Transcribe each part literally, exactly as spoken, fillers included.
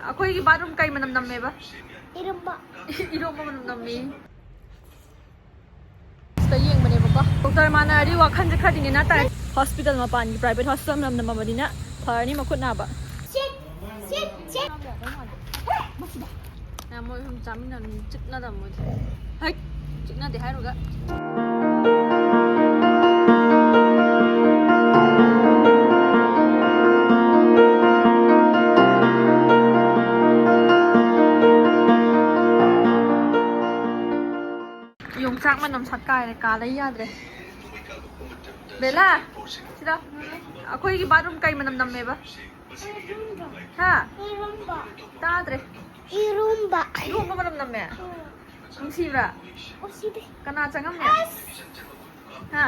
ꯑꯩꯈꯣꯏꯒꯤ ꯕꯥꯠꯔꯨꯝ ꯀꯩ ꯃꯅꯝ ꯅꯝꯃꯦꯕ? ꯏꯔꯣꯝꯕ꯫ ꯏꯔꯣꯝꯕ ꯃꯅꯝ ꯅꯝꯃꯤ꯫ ꯁꯤꯗ ꯌꯦꯡꯕꯅꯦꯕꯀꯣ꯫ ꯗꯣꯛꯇꯔ ꯃꯥꯟꯅꯔꯗꯤ ꯋꯥꯈꯜꯁꯦ ꯈꯔꯗꯤ ꯅꯦꯅꯥ ꯇꯥꯏ꯫ ꯍꯣꯁꯄꯤꯇꯥꯜ ꯃꯄꯥꯟꯒꯤ ꯄ꯭ꯔꯥꯏꯚꯦꯠ ꯍꯣꯁꯄꯤꯇꯥꯜ ꯃꯅꯝ ꯅꯝꯃꯕꯅꯤꯅ ꯐꯔꯅꯤ ꯃꯈꯨꯠ ꯅꯥꯕ꯫ ꯁꯤꯠ, ꯁꯤꯠ, ꯁꯤꯠ꯫ ꯌꯥ, ꯃꯣꯏ ꯑꯍꯨꯝ ꯆꯥꯃꯤꯟꯅꯕꯅꯤ, ꯆꯤꯛꯅꯗꯕ ꯃꯣꯏꯗꯤ꯫ ꯍꯩꯠ! ꯆꯤꯛꯅꯗꯦ ꯍꯥꯏꯔꯨꯒ꯫ ꯌꯣꯡꯆꯥꯛ ꯃꯅꯝ ꯁꯠꯀꯥꯏꯔꯦ, ꯀꯥ ꯂꯩ ꯌꯥꯗ꯭ꯔꯦ꯫ ꯕꯦꯂꯥ, ꯁꯤꯗ꯫ ꯑꯩꯈꯣꯏꯒꯤ ꯕꯥꯠꯔꯨꯝ ꯀꯩ ꯃꯅꯝ ꯅꯝꯃꯦꯕ? ꯍꯥ? ꯏꯔꯣꯝꯕ꯫ ꯇꯥꯗ꯭ꯔꯦ꯫ ꯏꯔꯣꯝꯕ꯫ ꯏꯔꯣꯝꯕ ꯃꯅꯝ ꯅꯝꯃꯦ? ꯎꯝ꯫ ꯅꯨꯡꯁꯤꯕ꯭ꯔꯥ? ꯅꯨꯡꯁꯤꯗꯦ꯫ ꯀꯅꯥ ꯆꯪꯉꯝꯃꯦ? ꯑꯁ! ꯍꯥ?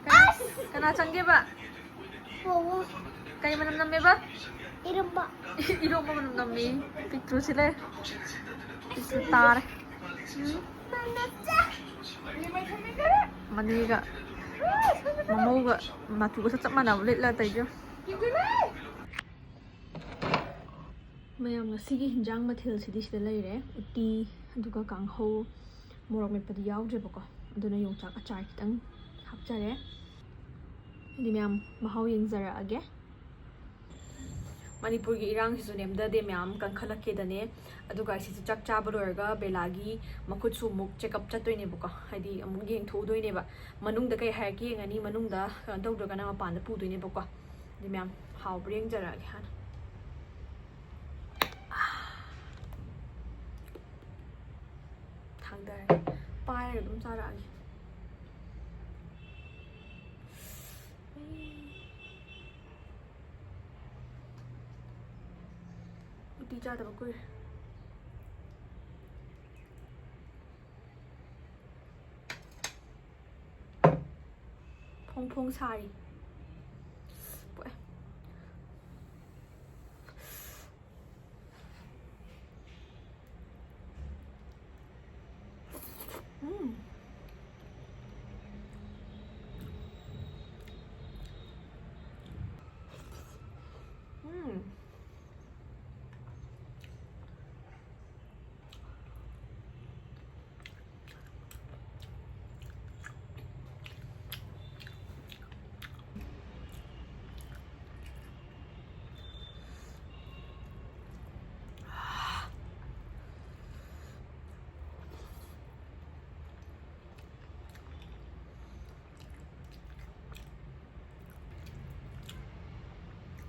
ꯀꯅꯥ, ꯑꯁ! ꯀꯅꯥ ꯆꯪꯒꯦꯕ? ꯕꯣꯕꯣ꯫ ꯀꯩ ꯃꯅꯝ ꯅꯝꯃꯦꯕ? ꯏꯔꯣꯝꯕ꯫ ꯏꯔꯣꯝꯕ ꯃꯅꯝ ꯅꯝꯃꯤ꯫ ꯄꯤꯛꯇ꯭ꯔꯨꯁꯤ ꯂꯩ꯫ ꯄꯤꯛꯇ꯭ꯔꯨ ꯇꯥꯔꯦ꯫ ꯎꯝ꯫ ꯃꯅꯦꯒ ꯃꯃꯧꯒ ꯃꯇꯨꯒꯁꯨ ꯆꯞ ꯃꯥꯟꯅꯕ ꯂꯤꯠꯂ ꯇꯩꯖ꯫ ꯃꯌꯥꯝ, ꯉꯁꯤꯒꯤ ꯍꯤꯟꯖꯥꯡ ꯃꯊꯦꯜꯁꯤꯗꯤ ꯁꯤꯗ ꯂꯩꯔꯦ꯫ ꯎꯇꯤ, ꯑꯗꯨꯒ ꯀꯥꯡꯍꯧ, ꯃꯣꯔꯣꯛ ꯃꯦꯠꯄꯗꯤ ꯌꯥꯎꯗ꯭ꯔꯦꯕꯀꯣ꯫ ꯑꯗꯨꯅ ꯌꯣꯡꯆꯥꯛ ꯑꯆꯥꯔ ꯈꯤꯇꯪ ꯍꯥꯞꯆꯔꯦ꯫ ꯑꯗꯨꯗꯤ ꯃꯌꯥꯝ ꯃꯍꯥꯎ ꯌꯦꯡꯖꯔꯛꯑꯒꯦ꯫ ꯃꯅꯤꯄꯨꯔꯒꯤ ꯏꯔꯥꯡꯁꯤꯁꯨ ꯅꯦꯝꯗꯗꯦ ꯃꯌꯥꯝ, ꯀꯟꯈꯠꯂꯛꯀꯦꯗꯅꯦ꯫ ꯑꯗꯨꯒ ꯁꯤꯁꯦ ꯆꯥꯛ ꯆꯥꯕ ꯂꯣꯏꯔꯒ ꯕꯦꯂꯥꯒꯤ ꯃꯈꯨꯠꯁꯨ ꯑꯃꯨꯛ ꯆꯦꯛꯑꯞ ꯆꯠꯇꯣꯏꯅꯦꯕꯀꯣ, ꯍꯥꯏꯗꯤ ꯑꯃꯨꯛ ꯌꯦꯡꯊꯣꯛꯎꯗꯣꯏꯅꯦꯕ꯫ ꯃꯅꯨꯡꯗ ꯀꯩ ꯍꯥꯏꯔꯛꯀꯦ ꯌꯦꯡꯉꯅꯤ, ꯃꯅꯨꯡꯗ ꯀꯩꯅꯣ ꯇꯧꯗ꯭ꯔꯒꯅ ꯃꯄꯥꯟꯗ ꯄꯨꯗꯣꯏꯅꯦꯕꯀꯣ꯫ ꯑꯗꯨ ꯃꯌꯥꯝ ꯍꯥꯎꯕ꯭ꯔꯥ ꯌꯦꯡꯖꯔꯛꯑꯒꯦ ꯍꯥꯟꯅ꯫ ꯊꯥꯡꯗꯔꯦ꯫ ꯄꯥꯏꯔꯒ ꯑꯗꯨꯝ ꯆꯥꯔꯛꯑꯒꯦ꯫ ꯎꯇꯤ ꯆꯥꯗꯕ ꯀꯨꯏꯔꯦ꯫ ꯐꯣꯡ ꯐꯣꯡ ꯁꯥꯔꯤ꯫ ꯄꯣꯛꯑꯦ꯫ ꯎꯝ꯫ ꯎꯝ꯫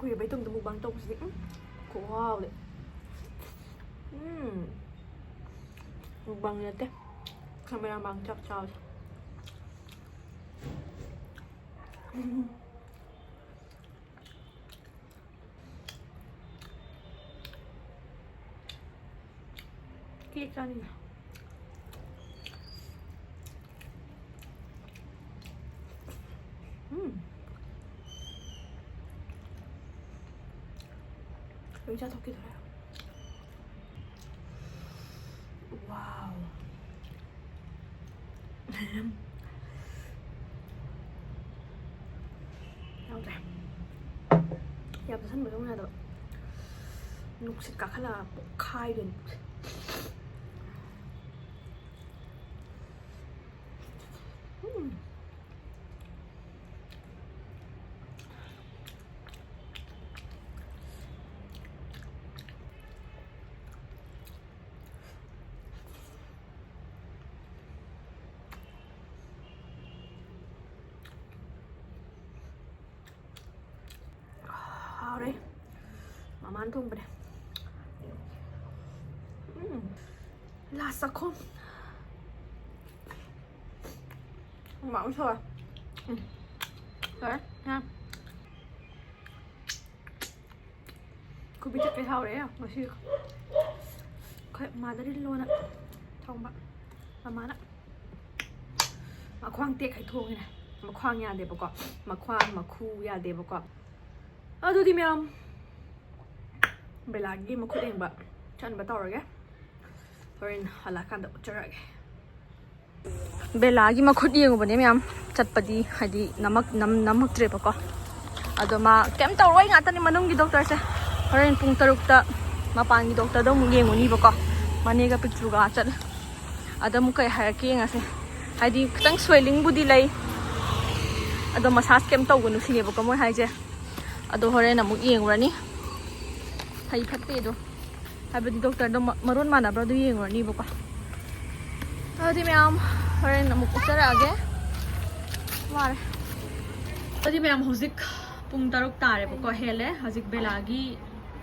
ꯀꯨꯏꯔꯕꯩ ꯇꯨꯡꯗ ꯃꯨꯛꯕꯥꯡ ꯇꯧꯕꯁꯤꯗꯤ, ꯎꯝ, ꯈꯨꯍꯥꯎꯗꯤ꯫ ꯎꯝ, ꯃꯨꯛꯕꯥꯡ ꯅꯠꯇꯦ, ꯀꯦꯃꯦꯔꯥ ꯃꯥꯡ ꯆꯥꯛ ꯆꯥꯕꯁꯦ꯫ ꯀꯦꯛ ꯆꯥꯅꯤꯡꯉꯦ꯫ ꯎꯝ꯫ ꯂꯣꯏ ꯆꯥꯊꯣꯛꯈꯤꯗꯣꯔꯦ꯫ ꯋꯥꯎ꯫ ꯌꯥꯎꯗ꯭ꯔꯦ꯫ ꯌꯥꯝ ꯆꯥꯁꯟꯕꯗꯣ ꯑꯃꯨꯛ ꯌꯥꯗꯕ꯫ ꯅꯨꯡꯁꯤꯠ ꯀꯥꯈꯠꯂꯒ ꯄꯣꯛꯈꯥꯏꯗꯣꯏꯅꯤ꯫ ꯎꯝ꯫ ꯍꯥꯎꯔꯦ꯫ ꯃꯃꯥꯅ ꯊꯣꯡꯕꯅꯦ꯫ ꯎꯝ꯫ ꯂꯥꯁ ꯆꯥꯛꯈꯨꯝ꯫ ꯍꯨꯃꯥꯡ ꯁꯧꯋꯦ꯫ ꯎꯝ꯫ ꯂꯣꯏꯔꯦ꯫ ꯌꯥꯝ꯫ ꯀꯣꯕꯤ ꯆꯠꯄꯩ ꯍꯥꯎꯔꯦ ꯉꯁꯤ꯫ ꯑꯩꯈꯣꯏ ꯃꯥꯗꯔ ꯏꯟ ꯂꯣꯅ ꯊꯣꯡꯕ꯫ ꯃꯃꯥꯅ ꯃꯈ꯭ꯋꯥꯡ ꯇꯦꯛꯈꯩ ꯊꯣꯡꯉꯤꯅꯦ꯫ ꯃꯈ꯭ꯋꯥꯡ ꯌꯥꯗꯦꯕꯀꯣ꯫ ꯃꯈ꯭ꯋꯥꯡ, ꯃꯈꯨ ꯌꯥꯗꯦꯕꯀꯣ꯫ ꯑꯗꯨꯗꯤ ꯃꯌꯥꯝ, ꯕꯦꯂꯥꯒꯤ ꯃꯈꯨꯠ ꯌꯦꯡꯕ ꯆꯠꯅꯕ ꯇꯧꯔꯒꯦ꯫ ꯍꯣꯔꯦꯟ ꯍꯜꯂꯛꯑꯀꯥꯟꯗ ꯎꯠꯆꯔꯛꯑꯒꯦ꯫ ꯕꯦꯂꯥꯒꯤ ꯃꯈꯨꯠ ꯌꯦꯡꯉꯨꯕꯅꯦ ꯃꯌꯥꯝ꯫ ꯆꯠꯄꯗꯤ ꯍꯥꯏꯗꯤ ꯅꯝꯃꯛ-, ꯅꯝ-, ꯅꯝꯃꯛꯇ꯭ꯔꯦꯕꯀꯣ꯫ ꯑꯗꯣ ꯃꯥ ꯀꯩꯝ ꯇꯧꯔꯣꯏ ꯉꯥꯛꯇꯅꯤ ꯃꯅꯨꯡꯒꯤ ꯗꯣꯛꯇꯔꯁꯦ꯫ ꯍꯣꯔꯦꯟ ꯄꯨꯡ ꯇꯔꯨꯛꯇ ꯃꯄꯥꯟꯒꯤ ꯗꯣꯛꯇꯔꯗ ꯑꯃꯨꯛ ꯌꯦꯡꯉꯨꯅꯤꯕꯀꯣ꯫ ꯃꯅꯦꯒ ꯄꯤꯛꯇ꯭ꯔꯨꯒ ꯆꯠꯂꯦ꯫ ꯑꯗ ꯑꯃꯨꯛ ꯀꯩ ꯍꯥꯏꯔꯛꯀꯦ ꯌꯦꯡꯉꯁꯦ꯫ ꯍꯥꯏꯗꯤ ꯈꯤꯇꯪ ꯁ꯭ꯋꯦꯂꯤꯡꯕꯨꯗꯤ ꯂꯩ꯫ ꯑꯗꯣ ꯃꯁꯥꯁ ꯀꯩꯝ ꯇꯧꯒꯅꯨ ꯁꯤꯅꯦꯕꯀꯣ ꯃꯣꯏ ꯍꯥꯏꯁꯦ꯫ ꯑꯗꯣ ꯍꯣꯔꯦꯟ ꯑꯃꯨꯛ ꯌꯦꯡꯉꯨꯔꯅꯤ꯫ ꯐꯩ ꯐꯠꯇꯦꯗꯣ꯫ ꯍꯥꯏꯕꯗꯤ ꯗꯣꯛꯇꯔꯗꯣ ꯃ-, ꯃꯔꯣꯟ ꯃꯥꯟꯅꯕ꯭ꯔꯥ ꯑꯗꯨ ꯌꯦꯡꯉꯨꯔꯅꯤꯕꯀꯣ꯫ ꯑꯗꯨꯗꯤ ꯃꯌꯥꯝ ꯍꯣꯔꯦꯟ ꯑꯃꯨꯛ ꯎꯠꯆꯔꯛꯑꯒꯦ꯫ ꯋꯥꯔꯦ꯫ ꯑꯗꯨꯗꯤ ꯃꯌꯥꯝ ꯍꯧꯖꯤꯛ ꯄꯨꯡ ꯇꯔꯨꯛ ꯇꯥꯔꯦꯕꯀꯣ, ꯍꯦꯜꯂꯦ꯫ ꯍꯧꯖꯤꯛ ꯕꯦꯂꯥꯒꯤ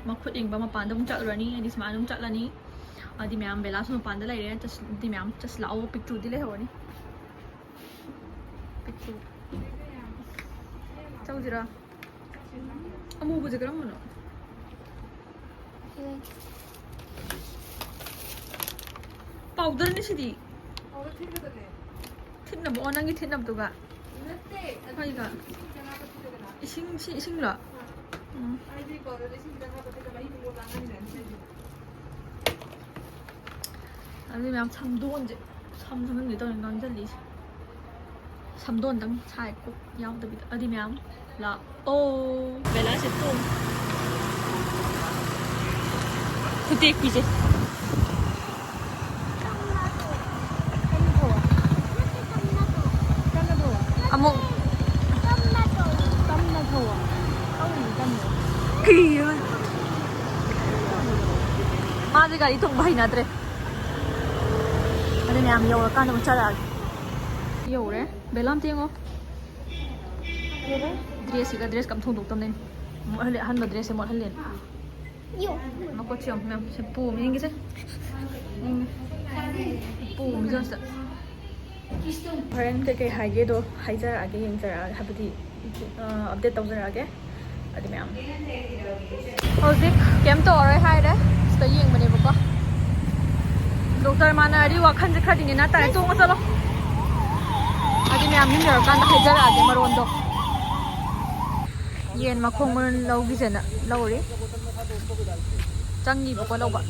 ꯃꯈꯨꯠ ꯌꯦꯡꯕ ꯃꯄꯥꯟꯗ ꯑꯃꯨꯛ ꯆꯠꯂꯨꯔꯅꯤ, ꯑꯩꯗꯤ ꯁꯨꯃꯥꯏꯅ ꯑꯗꯨꯝ ꯆꯠꯂꯅꯤ꯫ ꯑꯗꯤ ꯃꯌꯥꯝ ꯕꯦꯂꯥꯁꯨ ꯃꯄꯥꯟꯗ ꯂꯩꯔꯦ꯫ ꯆꯠꯁ-, ꯑꯗꯤ ꯃꯌꯥꯝ ꯆꯠꯁꯤꯜꯂꯛꯑꯣ, ꯄꯤꯛꯇ꯭ꯔꯨꯗꯤ ꯂꯩꯍꯧꯔꯅꯤ꯫ ꯄꯤꯛꯇ꯭ꯔꯨ꯫ ꯆꯧꯁꯤꯔꯥ? ꯑꯃꯨꯕꯁꯦ ꯀꯔꯝꯕꯅꯣ? ꯄꯥꯎꯗꯔꯅꯤ ꯁꯤꯗꯤ꯫ ꯊꯤꯠꯅꯕ, ꯑꯣ, ꯅꯪꯒꯤ ꯊꯤꯠꯅꯕꯗꯨꯒ꯫ ꯅꯠꯇꯦ, ꯑꯗꯨ ꯑꯩꯒ꯫ ꯏꯁꯤꯡ ꯈꯤꯇꯪ ꯍꯥꯞꯄ ꯊꯤꯠꯂꯦꯗꯅ꯫ ꯏꯁꯤꯡ, ꯁꯤ ꯏꯁꯤꯡꯂꯣ? ꯑꯥ꯫ ꯎꯝ꯫ ꯍꯥꯏꯗꯤ ꯄꯥꯎꯗꯔꯗ ꯏꯁꯤꯡ ꯈꯤꯇꯪ ꯍꯥꯞꯄ ꯊꯤꯠꯂꯒ ꯃꯍꯤ ꯃꯨꯕꯨꯛ ꯂꯥꯡꯍꯟꯒꯅꯤ ꯍꯥꯏꯁꯦ꯫ ꯑꯗꯨ ꯃꯌꯥꯝ ꯁꯝꯗꯣꯟꯁꯦ, ꯁꯝ ꯁꯝꯍꯟꯒꯦ ꯇꯧꯔꯦ, ꯉꯥꯡꯁꯤꯜꯂꯤꯁꯦ꯫ ꯁꯝꯗꯣꯟꯗꯪ ꯁꯥꯏ, ꯀꯣꯛ ꯌꯥꯎꯗꯕꯤꯗ꯫ ꯑꯗꯨꯗꯤ ꯃꯌꯥꯝ ꯂꯥꯛꯑꯣ꯫ ꯕꯦꯂꯥꯁꯦ ꯇꯣꯡ꯫ ꯈꯨꯇꯦꯛꯄꯤꯁꯦ꯫ ꯑꯃꯨꯛ꯫ ꯀꯤꯌꯦ꯫ ꯃꯥꯁꯦ ꯒꯥꯔꯤ ꯊꯣꯡꯕ ꯍꯩꯅꯗ꯭ꯔꯦ꯫ ꯑꯗꯨ ꯃꯌꯥꯝ ꯌꯧꯔꯀꯥꯟꯗ ꯑꯃꯨꯛ ꯆꯠꯂꯛꯑꯒꯦ꯫ ꯌꯧꯔꯦ꯫ ꯕꯦꯂꯥ ꯑꯝꯇ ꯌꯦꯡꯉꯣ꯫ ꯗ꯭ꯔꯦꯁꯁꯤꯒ ꯗ꯭ꯔꯦꯁꯀ ꯑꯝ ꯊꯣꯡꯗꯣꯛꯇꯕꯅꯦ꯫ ꯃꯣꯠꯍꯜꯂꯦ, ꯑꯍꯟꯕ ꯗ꯭ꯔꯦꯁꯁꯦ ꯃꯣꯠꯍꯜꯂꯦꯅ꯫ ꯃꯈꯨꯠꯁꯦ ꯌꯦꯡꯉꯨ ꯃꯌꯥꯝ, ꯁꯦ ꯄꯣꯝꯃꯦ ꯌꯦꯡꯒꯦꯁꯦ꯫ ꯄꯣꯝꯃꯤꯁꯦ ꯑꯝꯇ꯫ ꯍꯣꯔꯦꯟ ꯀꯩꯀꯩ ꯍꯥꯏꯒꯦꯗꯣ ꯍꯥꯏꯖꯔꯛꯑꯒꯦ, ꯌꯦꯡꯖꯔꯛꯑꯒꯦ, ꯍꯥꯏꯕꯗꯤ, ꯑ, update ꯇꯧꯖꯔꯛꯑꯒꯦ꯫ ꯑꯗꯨ ꯃꯌꯥꯝ꯫ ꯍꯧꯖꯤꯛ ꯀꯩꯝ ꯇꯧꯔꯔꯣꯏ ꯍꯥꯏꯔꯦ꯫ ꯁꯤꯗ ꯌꯦꯡꯕꯅꯦꯕꯀꯣ꯫ ꯗꯣꯛꯇꯔ ꯃꯥꯟꯅꯔꯗꯤ ꯋꯥꯈꯜꯁꯦ ꯈꯔꯗꯤ ꯅꯦꯅꯥ ꯇꯥꯔꯦ꯫ ꯇꯣꯡꯉ ꯆꯠꯂꯣ꯫ ꯑꯗꯨ ꯃꯌꯥꯝ ꯌꯨꯝ ꯌꯧꯔꯀꯥꯟꯗ ꯍꯥꯏꯖꯔꯛꯑꯒꯦ ꯃꯔꯣꯟꯗꯣ꯫ ꯌꯦꯟ ꯃꯈꯣꯡ ꯃꯔꯨꯝ ꯂꯧꯈꯤꯁꯦꯅ ꯂꯧꯔꯤ꯫ ꯆꯪꯉꯤꯕꯀꯣ ꯂꯧꯕ꯫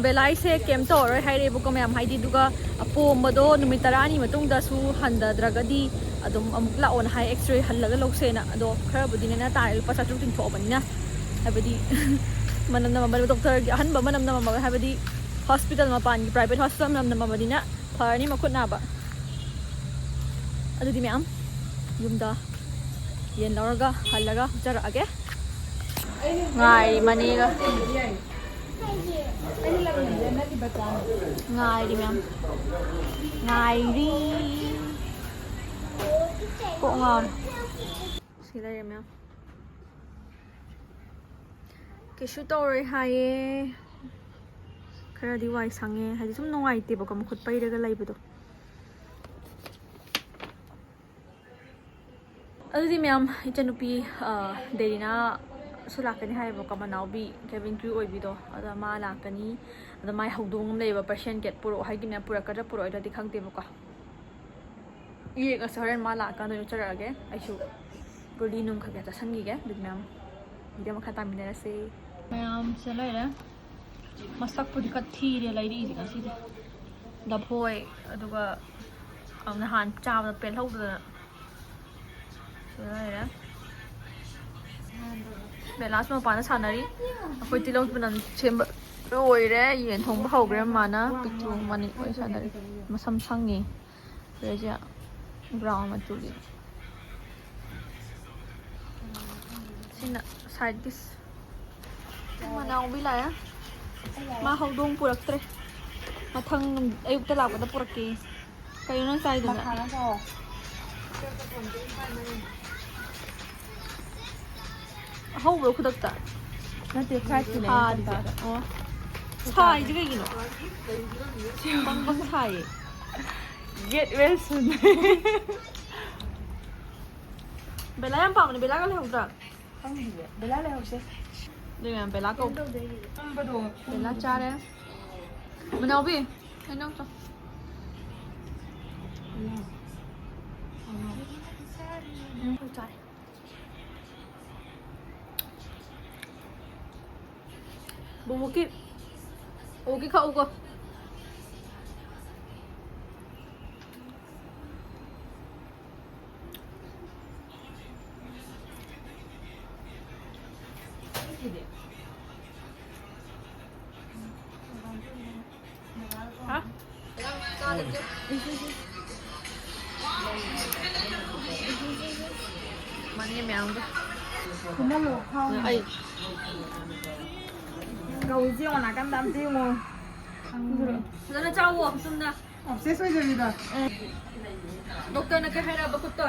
ꯕꯦꯂꯥꯏꯁꯦ ꯀꯩꯝ ꯇꯧꯔꯔꯣꯏ ꯍꯥꯏꯔꯛꯑꯦꯕꯀꯣ ꯃꯌꯥꯝ, ꯍꯥꯏꯗꯤ, ꯑꯗꯨꯒ ꯑꯄꯣꯝꯕꯗꯣ ꯅꯨꯃꯤꯠ ꯇꯔꯥꯅꯤ ꯃꯇꯨꯡꯗꯁꯨ ꯍꯟꯊꯗ꯭ꯔꯒꯗꯤ ꯑꯗꯨꯝ ꯑꯃꯨꯛ ꯂꯥꯛꯑꯣꯅ ꯍꯥꯏ, X-ray ꯍꯜꯂꯒ ꯂꯧꯁꯦꯅ꯫ ꯑꯗꯣ ꯈꯔꯕꯨꯗꯤ ꯅꯦꯅꯥ ꯇꯥꯔꯦ, ꯂꯨꯄꯥ ꯆꯥꯇ꯭ꯔꯨꯛ ꯇꯤꯡꯊꯣꯛꯑꯕꯅꯤꯅ, ꯍꯥꯏꯕꯗꯤ ꯃꯅꯝ ꯅꯝꯃꯝꯕ, ꯗꯣꯛꯇꯔꯒꯤ ꯑꯍꯟꯕ ꯃꯅꯝ ꯅꯝꯃꯝꯃꯒ, ꯍꯥꯏꯕꯗꯤ hospital ꯃꯄꯥꯟꯒꯤ private hospital ꯃꯅꯝ ꯅꯝꯃꯝꯕꯅꯤꯅ ꯐꯔꯅꯤ ꯃꯈꯨꯠ ꯅꯥꯕ꯫ ꯑꯗꯨꯗꯤ ꯃꯌꯥꯝ ꯌꯨꯝꯗ ꯌꯦꯟ ꯂꯧꯔꯒ ꯍꯜꯂꯒ ꯍꯨꯠꯆꯔꯛꯑꯒꯦ꯫ ꯉꯥꯏꯔꯤ ꯃꯅꯦꯒ꯫ ꯉꯥꯏꯔꯤ ꯃꯌꯥꯝ꯫ ꯉꯥꯏꯔꯤ꯫ ꯀꯣꯛ ꯉꯥꯎꯔꯦ꯫ ꯁꯤ ꯂꯩꯔꯦ ꯃꯌꯥꯝ꯫ ꯀꯩꯁꯨ ꯇꯧꯔꯣꯏ ꯍꯥꯏꯌꯦ꯫ ꯈꯔꯗꯤ ꯋꯥꯏ ꯁꯪꯉꯦ, ꯍꯥꯏꯗꯤ ꯁꯨꯝ ꯅꯨꯡꯉꯥꯏꯇꯦꯕꯀꯣ ꯃꯈꯨꯠ ꯄꯩꯔꯒ ꯂꯩꯕꯗꯣ꯫ ꯑꯗꯨꯗꯤ ꯃꯌꯥꯝ, ꯏꯆꯟꯅꯨꯄꯤ, ꯑ, ꯗꯦꯔꯤꯅꯥꯁꯨ ꯂꯥꯛꯀꯅꯤ ꯍꯥꯏꯌꯦꯕꯀꯣ, ꯃꯅꯥꯎꯕꯤ cabin crew ꯑꯣꯏꯕꯤꯗꯣ, ꯑꯗ ꯃꯥ ꯂꯥꯛꯀꯅꯤ꯫ ꯑꯗ ꯃꯥꯏ ꯍꯧꯗꯣꯡ ꯑꯃ ꯂꯩꯌꯦꯕ, Persian cat, ꯄꯨꯔꯛꯑꯣ ꯍꯥꯏꯒꯤꯅꯦ, ꯄꯨꯔꯛꯀꯗ꯭ꯔꯥ ꯄꯨꯔꯛꯑꯣꯏꯗ꯭ꯔꯗꯤ ꯈꯪꯗꯦꯕꯀꯣ꯫ ꯌꯦꯡꯉꯁꯦ, ꯍꯣꯔꯦꯟ ꯃꯥ ꯂꯥꯛꯑꯀꯥꯟꯗ ꯑꯣꯏꯅ ꯎꯠꯆꯔꯛꯑꯒꯦ꯫ ꯑꯩꯁꯨ ꯒꯨꯂꯤ ꯅꯨꯡ ꯈꯔ ꯈꯔ ꯆꯥꯁꯟꯈꯤꯒꯦ, ꯑꯗꯨꯗꯤ ꯃꯌꯥꯝ video ꯃꯈꯥ ꯇꯥꯃꯤꯟꯅꯔꯁꯦ꯫ ꯃꯌꯥꯝ ꯁꯤꯗ ꯂꯩꯔꯦ꯫ ꯃꯁꯛꯄꯨꯗꯤ ꯈꯔ ꯊꯤꯔꯦ ꯂꯩꯔꯛꯏꯁꯦ ꯉꯁꯤꯗꯤ꯫ ꯂꯐꯣꯏ, ꯑꯗꯨꯒ ꯅꯍꯥꯟ ꯆꯥꯕꯗ ꯄꯦꯜꯍꯧꯗꯗꯅ꯫ ꯁꯤꯗ ꯂꯩꯔꯦ꯫ ꯕꯦꯂꯥꯁꯨ ꯃꯄꯥꯟꯗ ꯁꯥꯟꯅꯔꯤ꯫ ꯑꯩꯈꯣꯏ ꯇꯤꯜꯍꯧ ꯆꯅꯝ ꯁꯦꯝꯕ ꯂꯣꯏꯔꯦ꯫ ꯌꯦꯟ ꯊꯣꯡꯕ ꯍꯧꯈ꯭ꯔꯦ ꯃꯃꯥꯅ꯫ ꯄꯤꯛꯇ꯭ꯔꯨ ꯃꯅꯤ ꯋꯥꯔꯤ ꯁꯥꯟꯅꯔꯤ꯫ ꯃꯁꯝ ꯁꯪꯉꯤ꯫ ꯔꯦꯖꯤꯌꯥ brown ꯃꯆꯨꯒꯤ꯫ ꯁꯤꯅ side dish꯫ ꯃꯅꯥꯎꯕꯤ ꯂꯥꯛꯑꯦ꯫ ꯃꯥ ꯍꯧꯗꯣꯡ ꯄꯨꯔꯛꯇ꯭ꯔꯦ꯫ ꯃꯊꯪ ꯑꯌꯨꯛꯇ ꯂꯥꯛꯄꯗ ꯄꯨꯔꯛꯀꯦ꯫ ꯀꯩꯅꯣ ꯅꯪ ꯆꯥꯏꯗꯨꯅ? ꯃꯈꯥꯗ ꯆꯥꯎ꯫ ꯑꯍꯧꯕ꯭ꯔꯣ ꯈꯨꯗꯛꯇ? ꯅꯠꯇꯦ, flightꯀꯤꯅꯦ꯫ ꯊꯥꯗ꯭ꯔꯤꯕ꯫ ꯑꯣ꯫ ꯁꯥꯏꯁꯦ ꯀꯩꯒꯤꯅꯣ? ꯕꯪ ꯕꯪ ꯁꯥꯏꯌꯦ꯫ Get well soon꯫ ꯕꯦꯂꯥ ꯌꯥꯝ ꯄꯥꯝꯕꯅꯦ, ꯕꯦꯂꯥꯒ ꯂꯩꯍꯧꯗ꯭ꯔꯥ? ꯈꯪꯗꯤꯌꯦ꯫ ꯕꯦꯂꯥ ꯂꯩꯍꯧꯁꯦ꯫ ꯑꯗꯨ ꯃꯌꯥꯝ ꯕꯦꯂꯥ ꯀꯧ꯫ ꯇꯨꯝꯕꯗꯣ꯫ ꯕꯦꯂꯥ ꯆꯥꯔꯦ꯫ ꯃꯅꯥꯎꯕꯤ, ꯀꯩꯅꯣ ꯆꯥꯎ꯫ ꯎꯝ, ꯆꯥꯔꯦ꯫ ꯕꯨꯕꯣꯛꯀꯤ, ꯕꯨꯕꯣꯛꯀꯤ ꯈꯥꯛꯎꯀꯣ꯫ ꯍꯥ? ꯃꯅꯦ ꯃꯌꯥꯝꯒ꯫ ꯈꯨꯝꯍꯜꯂꯣ, ꯈꯥꯎꯅ꯫ ꯑꯩ ꯀꯧꯏꯁꯤ ꯌꯦꯡꯉꯣ, ꯅꯥꯀꯟꯗ ꯑꯝꯇ ꯌꯦꯡꯉꯣ꯫ ꯐꯖꯅ ꯆꯥꯎꯋꯣ, ꯆꯨꯝꯅ꯫ Obsess ꯑꯣꯏꯗꯕꯤꯗ꯫ ꯗꯣꯛꯇꯔꯅ ꯀꯩ ꯍꯥꯏꯔꯛꯑꯕ ꯈꯨꯠꯇꯣ?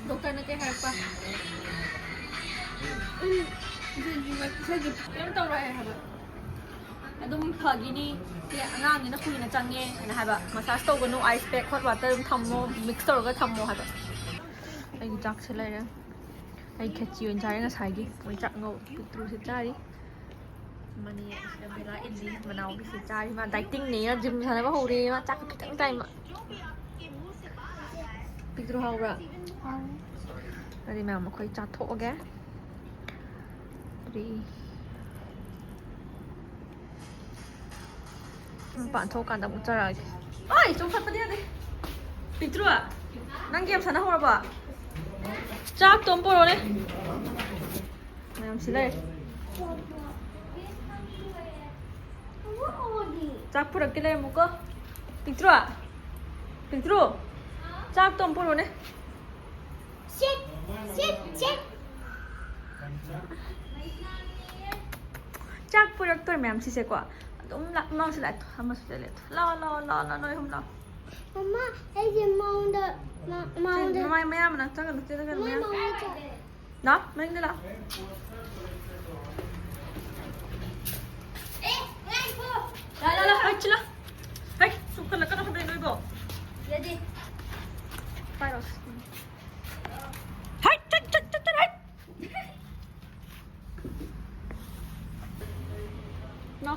ꯗꯣꯛꯇꯔꯅ ꯀꯩ ꯍꯥꯏꯔꯛꯄ? ꯎꯝ, ꯏꯁꯩꯒꯤ ꯀꯩꯝ ꯇꯧꯔꯣꯏ ꯍꯥꯏꯕ꯫ ꯑꯗꯨꯝ ꯐꯒꯤꯅꯤ꯫ ꯁꯤ ꯑꯉꯥꯡꯅꯤꯅ ꯀꯨꯏꯅ ꯆꯪꯉꯦ ꯍꯥꯏꯅ ꯍꯥꯏꯕ꯫ ꯃꯁꯥꯖ ꯇꯧꯒꯅꯨ, ice pack, hot water ꯑꯗꯨꯝ ꯊꯝꯃꯣ, mix ꯇꯧꯔꯒ ꯊꯝꯃꯣ ꯍꯥꯏꯕ꯫ ꯑꯩꯒꯤ ꯆꯥꯛꯁꯦ ꯂꯩꯔꯦ꯫ ꯑꯩ ꯈꯦꯆꯤ ꯑꯣꯏꯅ ꯆꯥꯔꯦ ꯉꯁꯥꯏꯒꯤ꯫ ꯃꯣꯏ ꯆꯥꯛ ꯉꯧ ꯄꯤꯛꯇ꯭ꯔꯨꯁꯦ ꯆꯥꯔꯤ꯫ ꯃꯅꯤ ꯑꯁꯤꯗ ꯕꯦꯂꯥ ꯏꯜꯂꯤ, ꯃꯅꯥꯎꯕꯤꯁꯦ ꯆꯥꯔꯤ꯫ ꯃꯥ dieting ꯅꯦꯅ gym ꯁꯥꯟꯅꯕ ꯍꯧꯔꯦ꯫ ꯃꯥ ꯆꯥꯛ ꯈꯤꯇꯪ ꯆꯥꯏ ꯃꯥ꯫ ꯄꯤꯛꯇ꯭ꯔꯨ ꯍꯥꯎꯕ꯭ꯔꯥ? ꯍꯥꯎꯋꯦ꯫ ꯑꯗꯨꯗꯤ ꯃꯌꯥꯝ ꯑꯩꯈꯣꯏ ꯆꯥꯊꯣꯛꯑꯒꯦ꯫ ꯑꯗꯨꯗꯤ ꯃꯄꯥꯟ ꯊꯣꯛꯑꯀꯥꯟꯗ ꯑꯃꯨꯛ ꯆꯥꯔꯛꯑꯒꯦ꯫ ꯑꯣꯏ, ꯆꯣꯡꯈꯠꯄꯗꯤ ꯌꯥꯗꯦ꯫ ꯄꯤꯛꯇ꯭ꯔꯨ, ꯅꯪ game ꯁꯥꯟꯅ ꯍꯧꯔꯕꯣ? ꯆꯥꯛꯇꯣ ꯑꯃ ꯄꯨꯔꯛꯑꯣꯅꯦ꯫ ꯃꯌꯥꯝ ꯁꯤ ꯂꯩꯔꯦ꯫ ꯆꯥꯛ ꯄꯨꯔꯛꯀꯦ ꯂꯩꯔꯝꯃꯨꯀꯣ꯫ ꯄꯤꯛꯇ꯭ꯔꯨ, ꯄꯤꯛꯇ꯭ꯔꯨ, ꯆꯥꯛꯇꯣ ꯑꯃ ꯄꯨꯔꯛꯑꯣꯅꯦ꯫ Sit, sit, sit. ꯆꯥꯛ ꯄꯨꯔꯛꯇꯣꯏ ꯃꯌꯥꯝ ꯁꯤꯁꯦꯀꯣ꯫ ꯑꯗꯨꯝ ꯂꯥꯛ-, ꯃꯥꯁꯨ ꯂꯥꯛꯑꯦ꯫ ꯑꯃꯁꯨ ꯆꯠꯂꯦ꯫ ꯂꯥꯛꯑꯣ, ꯂꯥꯛꯑꯣ, ꯂꯥꯛꯑꯣ, ꯂꯥꯛꯑꯣ, ꯅꯣꯏ ꯑꯍꯨꯝ ꯂꯥꯛꯑꯣ꯫ ꯃꯃꯥ, ꯑꯩꯁꯦ ꯃꯉꯣꯟꯗ, ꯃ-, ꯁꯤ ꯃꯉꯣꯟꯗ, ꯃꯃꯥꯏ ꯃꯌꯥ ꯃꯅꯥꯛ ꯆꯪꯒꯅꯨ, ꯆꯪꯒꯅꯨ, ꯃꯃꯥ ꯃꯌꯥ꯫ ꯃꯉꯣꯟꯗ ꯆꯠ-, ꯂꯥꯛꯑꯣ, ꯃꯅꯤꯡꯗ ꯂꯥꯛꯑꯣ꯫ ꯑꯦ, ꯉꯥꯏꯈꯣ꯫ ꯂꯥ, ꯂꯥ, ꯂꯥ, ꯍꯩꯠ, ꯁꯤ ꯂꯥ꯫ ꯍꯩꯠ, ꯆꯨꯞꯈꯠꯂꯛꯀꯅꯣ ꯍꯟꯗꯛ ꯅꯣꯏꯕꯣ꯫ ꯌꯥꯗꯦ꯫ ꯄꯥꯏꯔꯣ꯫ ꯍꯩꯠ, ꯆꯠ, ꯆꯠ, ꯆꯠ, ꯆꯠ, ꯍꯩꯠ꯫ ꯅꯣ꯫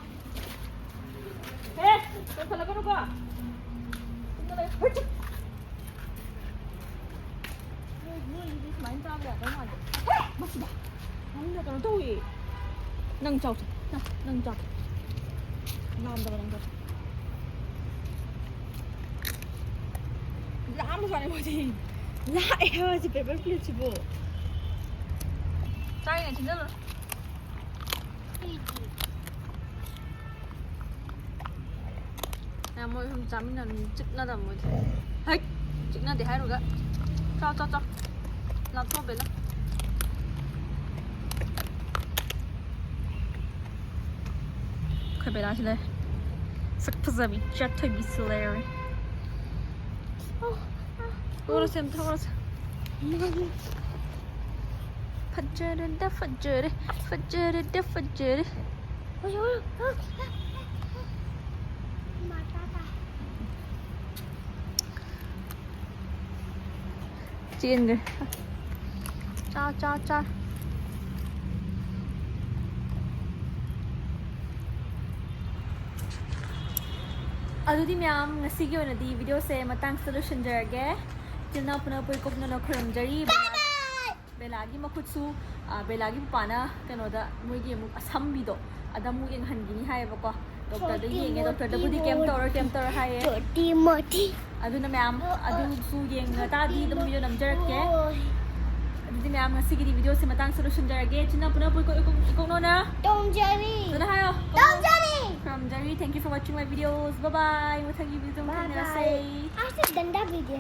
ꯍꯦ, ꯆꯠꯈꯠꯂꯛꯀꯅꯨꯀꯣ꯫ ꯆꯨꯝꯅ ꯂꯩꯌꯨ꯫ ꯍꯨꯏꯠ꯫ ꯅꯣꯏ, ꯅꯣꯏꯒꯤꯗꯤ ꯁꯨꯃꯥꯏꯅ ꯆꯥꯕ ꯌꯥꯗꯧ ꯃꯥꯟꯗꯦ꯫ ꯍꯦ, ꯃꯁꯤꯗ꯫ ꯅꯪꯅ ꯀꯩꯅꯣ ꯇꯧꯏ꯫ ꯅꯪ ꯆꯥꯎ, ꯅꯪ, ꯅꯪ ꯆꯥꯎ꯫ ꯂꯥꯝꯗꯕ ꯅꯪꯗꯣ꯫ ꯂꯥꯝꯕ ꯖꯥꯠꯅꯤ ꯃꯣꯏꯗꯤ꯫ ꯂꯥꯛꯑꯦ ꯍꯥꯏꯕ ꯁꯤ paper plateꯁꯤꯕꯨ꯫ ꯆꯥꯏꯅꯦ, ꯊꯤꯟꯖꯜꯂꯨ꯫ ꯌꯥꯝ ꯃꯣꯏ ꯑꯍꯨꯝ ꯆꯥꯃꯤꯟꯅꯕꯅꯤ, ꯆꯤꯛꯅꯗꯕ ꯃꯣꯏꯗꯤ꯫ ꯍꯩꯠ! ꯆꯤꯛꯅꯗꯦ ꯍꯥꯏꯔꯨꯒ꯫ ꯆꯥꯎ, ꯆꯥꯎ, ꯆꯥꯎ꯫ ꯂꯥꯞꯊꯣꯛꯑꯣ, ꯕꯦꯂꯥ꯫ ꯑꯩꯈꯣꯏ ꯕꯦꯂꯥꯁꯤ ꯂꯩꯔꯦ꯫ ꯁꯛ ꯐꯖꯕꯤ ꯆꯦꯠ ꯊꯣꯏꯕꯤꯁꯨ ꯂꯩꯔꯦ꯫ ꯊꯣꯛꯂꯁꯦ, ꯑꯝꯇ ꯊꯣꯛꯂꯁꯦ꯫ ꯐꯖꯔꯦꯗ, ꯐꯖꯔꯦ, ꯐꯖꯔꯦꯗ, ꯐꯖꯔꯦ꯫ ꯆꯦꯟꯈ꯭ꯔꯦ꯫ ꯆꯥ, ꯆꯥ, ꯆꯥ꯫ ꯑꯗꯨꯗꯤ ꯃꯌꯥꯝ, ꯉꯁꯤꯒꯤ ꯑꯣꯏꯅꯗꯤ videoꯁꯦ ꯃꯇꯥꯡꯁꯤꯗ ꯂꯣꯏꯁꯤꯟꯖꯔꯒꯦ꯫ ꯏꯆꯤꯜ ꯏꯅꯥꯎ ꯄꯨꯝꯅꯃꯛꯄꯨ ꯏꯀꯣꯛꯅꯅ ꯈꯨꯔꯨꯝꯖꯔꯤ꯫ ꯕꯦꯂꯥ-, ꯕꯦꯂꯥꯒꯤ ꯃꯈꯨꯠꯁꯨ, ꯑ, ꯕꯦꯂꯥꯒꯤ ꯄꯄꯥꯅ ꯀꯩꯅꯣꯗ, ꯃꯣꯏꯒꯤ ꯑꯃꯨꯛ ꯑꯁꯝꯕꯤꯗꯣ, ꯑꯗ ꯑꯃꯨꯛ ꯌꯦꯡꯍꯟꯈꯤꯅꯤ ꯍꯥꯏꯌꯦꯕꯀꯣ꯫ Doctorꯗ ꯌꯦꯡꯉꯦ, doctorꯗꯕꯨꯗꯤ ꯀꯩꯝ ꯇꯧꯔꯣꯏ, ꯀꯩꯝ ꯇꯧꯔꯣꯏ ꯍꯥꯏꯌꯦ꯫ ꯇꯣꯇꯤ ꯃꯣꯇꯤ꯫ ꯑꯗꯨꯅ ꯃꯌꯥꯝ ꯑꯗꯨꯁꯨ ꯌꯦꯡꯉ ꯇꯥꯔꯗꯤ ꯑꯗꯨꯝ video ꯅꯝꯖꯔꯛꯀꯦ꯫ ꯑꯣꯏ꯫ ꯑꯗꯨꯗꯤ ꯃꯌꯥꯝ, ꯉꯁꯤꯒꯤꯗꯤ videoꯁꯦ ꯃꯇꯥꯡꯁꯤꯗ ꯂꯣꯏꯁꯤꯟꯖꯔꯒꯦ꯫ ꯏꯆꯤꯟ ꯏꯅꯥꯎ ꯄꯨꯝꯅꯃꯛꯄꯨ ꯏꯀꯣꯛ-, ꯏꯀꯣꯛ-, ꯏꯀꯣꯛꯅꯣꯅ ꯇꯣꯝꯖꯔꯤ꯫ ꯐꯖꯅ ꯍꯥꯏꯌꯣ꯫ ꯇꯣꯝꯖꯔꯤ꯫ ꯈꯨꯔꯨꯝꯖꯔꯤ꯫ Thank you for watching my videos. Bye bye. ꯃꯊꯪꯒꯤ video ꯑꯃꯨꯛ Bye bye. ꯊꯦꯡꯅꯔꯁꯦ꯫ ꯑꯩꯁꯨ ꯗꯟꯗꯥ video꯫